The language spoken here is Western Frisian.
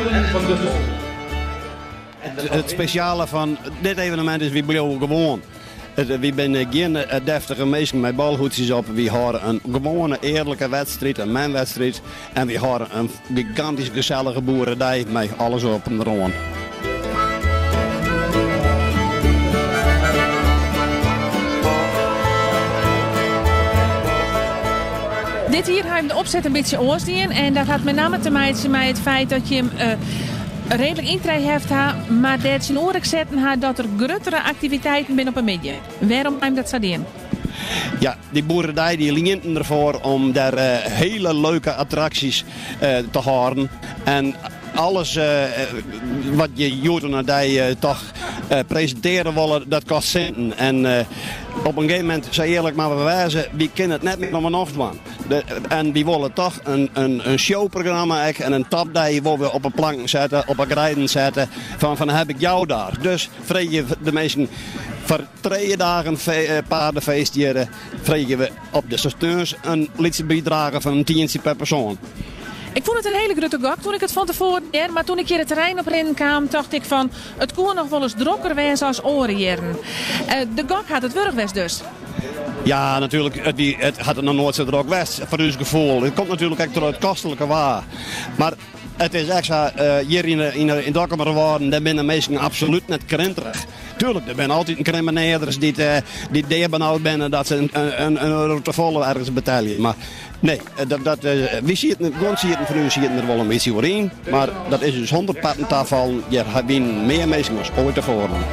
Freonen fan Duffel. It spesjale fan dit evenemint is wy bliuwe gewoan. Wy binne gjin deftige minsken mei balhoedsjes op. Wy hâlde in gewoane earlike wedstriid, in menwedstriid. En wy hâlde in gigantysk gesellige boeredei mei alles op en deroan. Dit jier ha jim de opset in bytsje oars dien en dat hat met namme te meitsjen mei it feit dat jim reedlik yntree heft ha, mar dêr tsjinoer ek setten ha dat der gruttere aktiviteiten binne op 'e middei. Wêrom ha jim dat sa dien? Ja, dy boeredei dy lient derfoar om dêr hiele leuke attraksjes te hâlden. En alles wat je hjoed oan de dei toch presintearje wolle, dat kost sinten. En op in gegeven momint, sa earlik moatte we wêze, wy kinne it net mear om 'e nocht dwaan. En wy wolle toch in showprogramma ek en in topdei wolle we op 'e planken sette, op 'e greiden sette, fan heb ik jou daar. Dus freegje de minsken foar trije dagen paardefeest hjir, freegje we op de saterdei in lytse bydrage fan in tientsje per persoan. Ik fûn it in hiele grutte gok toen ik it fan tefoaren hearde, mar toen ik hjir it terrein op rinnen kaam, tocht ik fan it koe noch wolris drokker wêze as oare jierren. De gok hat it wurdich west dus. Ja, natuerlik. It hat noch noait sa drok west, foar ús gefoel. It komt natuerlik ek troch it kostlike waar. Mar it is ek sa, hjir yn Dokkumerwâlden, dêr binne minsken absolút net krinterich. Tuerlik, der binne altyd in krimmenearders dy't deabenaud binne dat se in euro te folle ergens betelje. Mar nee, dat, wy sieten, guon sieten fan ús sieten der wol in bytsje oer yn, mar dat is ús 100 parten tafallen. Hjir wienen mear minsken as oait tefoaren.